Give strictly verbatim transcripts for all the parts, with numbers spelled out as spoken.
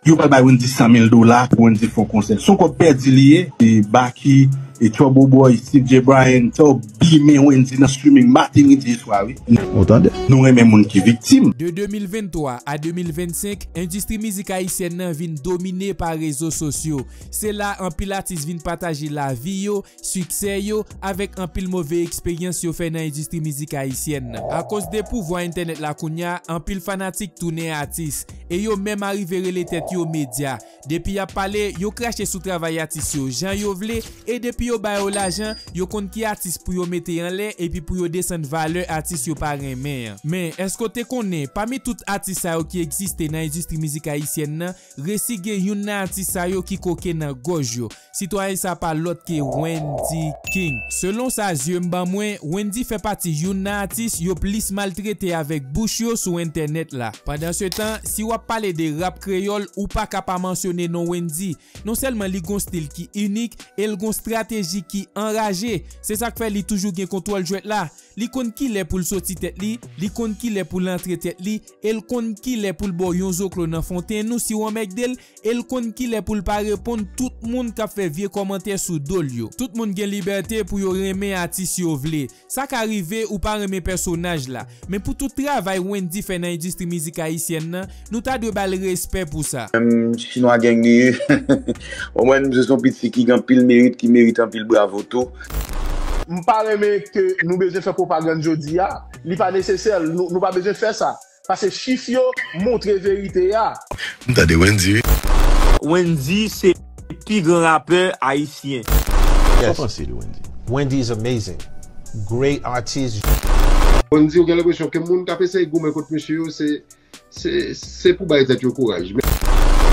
Yo pral bay Wendyy san mil dola pou Wendyy fè yon konsè. Se yon kòb pèdi li ye. E Baky, e Trouble Boy, Steve J. Bryan, sa yo bimen Wendyy nan streaming maten, midi e swa, wi. Ou tande? Nou renmen moun ki viktim. De de mil venntwa a de mil vennsenk, endistri mizik ayisyèn nan vin domine pa rezo sosyo. Se la anpil atis vin pataje lavi yo, siksè yo, avèk anpil move eksperyans yo fè nan endistri mizik ayisyèn nan. Akoz de pouvwa entènèt la kounye a, anpil fanatik tounen atis, e yo menm arive rele tèt yo medya. Depi y ap pale, yo krache sou travay atis yo jan yo vle, e depi yo ba yo lajan, yo konn ki atis pou yo mete anlè epi pou yo desann valè atis yo pa renmen an. Men, èske w te konnen, pami tout atis sa yo ki egziste nan endistri mizik ayisyèn nan, resi gen youn nan atis sa yo ki koke nan gòj yo? Sitwayen sa pa lòt ke Wendy King. Selon sa zye m ban mwen, Wendy fè pati youn nan atis yo plis maltrete avèk bouch yo sou entènèt la. Pandansetan, si w ap pale de rap kreyòl, ou pa ka pa mansyone non Wendy. Non sèlman li gon stil ki inik, e l gon strateji ki anraje. Se sa k fè li toujou gen kontwòl jwèt la. Li konn kilè pou l soti tèt li, li konn kilè pou l antre tèt li, e l konn kilè pou l ba w yon zoklo nan fontenn ou si w anmègde l, e l konn kilè pou l pa reponn tout moun k ap fè vye kòmantè sou do l yo. Tout moun gen libète pou yo renmen atis yo vle. Sa ka rive ou pa renmen pèsonaj la, men pou tout travay Wendy fè nan endistri mizik ayisyèn nan, nou ta dwe ba l respè pou sa. Menm Chinwa gang li ye. Omwen, misye se yon piti ki gen anpil merit, ki merite anpil bravo tou. M pa renmen ke nou bezwen fè pwopagann jodi a. Li pa nesesè, nou, nou pa bezwen fè sa. Paske chif yo montre verite a. M tande Wendy, wi. Wendy se pi gran rapè ayisyen. Sa w panse de Wendy? Wendy is amazing. Great artist. Wendy, ou gen lenpresyon ke moun k ap eseye goumen kont mesye yo, se, se, se pou bay tèt yo kouraj.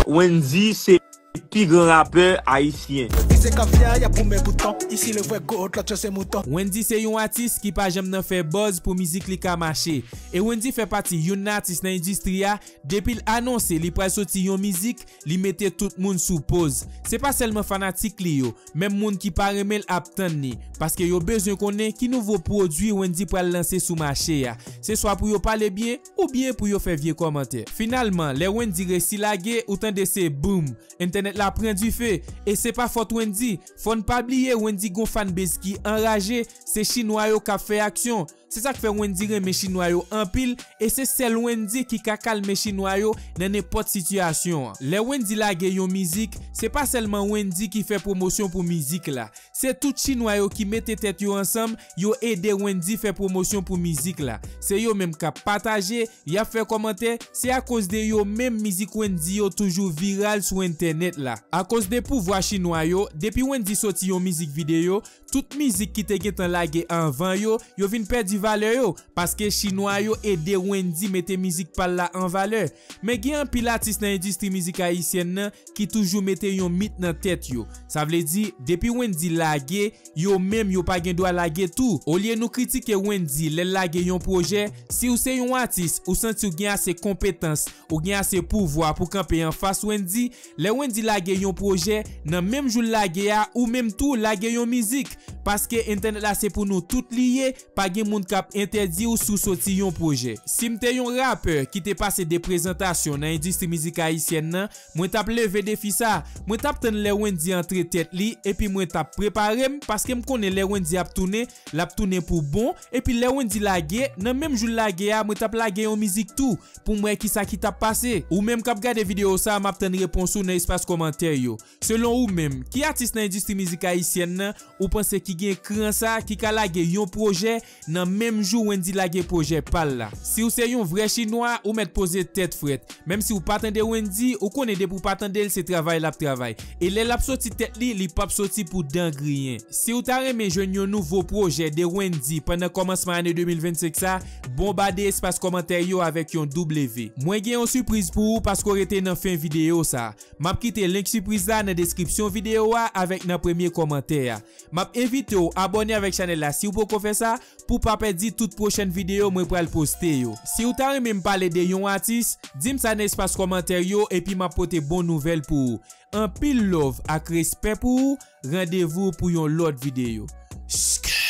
Wendy se pi gran rapè ayisyen. Ki se kafya, y ap goumen bouton. Isi le vrè goat, lòt yo se mouton. Wendy se yon atis ki pa janm nan fè buzz pou mizik li ka mache. E Wendy fè pati youn nan atis nan endistri a, depi l anonse li pral soti yon mizik, li mete tout moun sou poz. Se pa sèlman fanatik li yo, menm moun ki pa renmen l ap tann li, paske yo bezwen konnen ki nouvo pwodui Wendy pral lanse sou mache a. Se swa pou yo pale byen, oubyen pou yo fè vye kòmantè. Finalman, lè Wendy resi lage, ou tande se boom. Entènèt la pran dife, e se pa fòt Wendy. Fò n pa bliye Wendy gon fanbase ki anraje, se chinwa yo k ap fè aksyon. Se sa k fè Wendy renmen chinwa yo anpil, e se sèl Wendy ki ka kalme chinwa yo nan nenpòt sitiyasyon an. Lè Wendy lage yon mizik, se pa sèlman Wendy ki fè pwomosyon pou mizik la. Se tout chinwa yo ki mete tèt yo ansanm, yo ede Wendy fè pwomosyon pou mizik la. Se yo menm k ap pataje, y ap fè kòmantè, se akoz de yo menm mizik Wendy yo toujou viral sou entènèt la. Akoz de pouvwa chinwa yo, depi Wendy soti yon mizik videyo, tout mizik ki te gentan lage anvan yo, yo vin pèdi valè yo, paske chinwa yo ede Wendy mete mizik pa l la an valè. Men gen anpil atis nan endistri mizik ayisyèn nan ki toujou mete yon mit nan tèt yo. Sa vle di, depi Wendy lage, yo menm yo pa gen dwa lage tou. Olye nou kritike Wendy lè l lage yon pwojè, si w se yon atis, ou santi w gen ase konpetans, ou gen ase pouvwa pou kanpe anfas Wendy, lè Wendy lage yon pwojè, nan menm jou l lage a, ou menm tou lage yon mizik. Paske entènèt la se pou nou tout li ye, pa gen moun k ap entèdi w si w soti yon pwojè. Si m te yon rapè ki te pase de prezantasyon nan endistri mizik ayisyèn nan, mwen t ap leve defi sa. Mwen t ap tann lè Wendy antre tèt li, epi mwen t ap prepare m, paske m konnen lè Wendy ap tounen, l ap tounen pou bon, epi lè Wendy lage, nan menm jou l lage a, mwen t ap lage yon mizik tou, pou m wè kisa ki t ap pase. Ou menm k ap gade videyo sa, m ap tann repons ou nan espas kòmantè yo. Selon ou menm, ki atis nan endistri mizik ayisyèn nan ou panse ki gen kran sa, ki ka lage yon pwojè nan menm jou Wendy lage pwojè pa l la? Si w se yon vrè chinwa, ou mèt poze tèt frèt. Menm si w pa tande Wendy, ou konnen depi w pa tande l, se travay l ap travay. E lè l ap soti tèt li, li p ap soti pou dan griyen. Si w ta renmen jwenn yon nouvo pwojè de Wendy pandan kòmansman ane de mil vennsenk sa, bonbade espas kòmantè yo avèk yon W. Mwen gen yon sipriz pou ou paske w rete nan fen videyo sa. M ap kite link sipriz la nan deskripsyon videyo a avèk nan premye kòmantè a. M ap envite w abòne avèk chanèl la si w poko fè sa, pou w pa pèdi tout pwochèn videyo mwen pral poste yo. Si w ta renmen m pale de yon atis, di m sa nan espas kòmantè yo epi m ap pote bon nouvèl pou ou. Anpil love ak respè pou ou, randevou pou yon lòt videyo. Skè!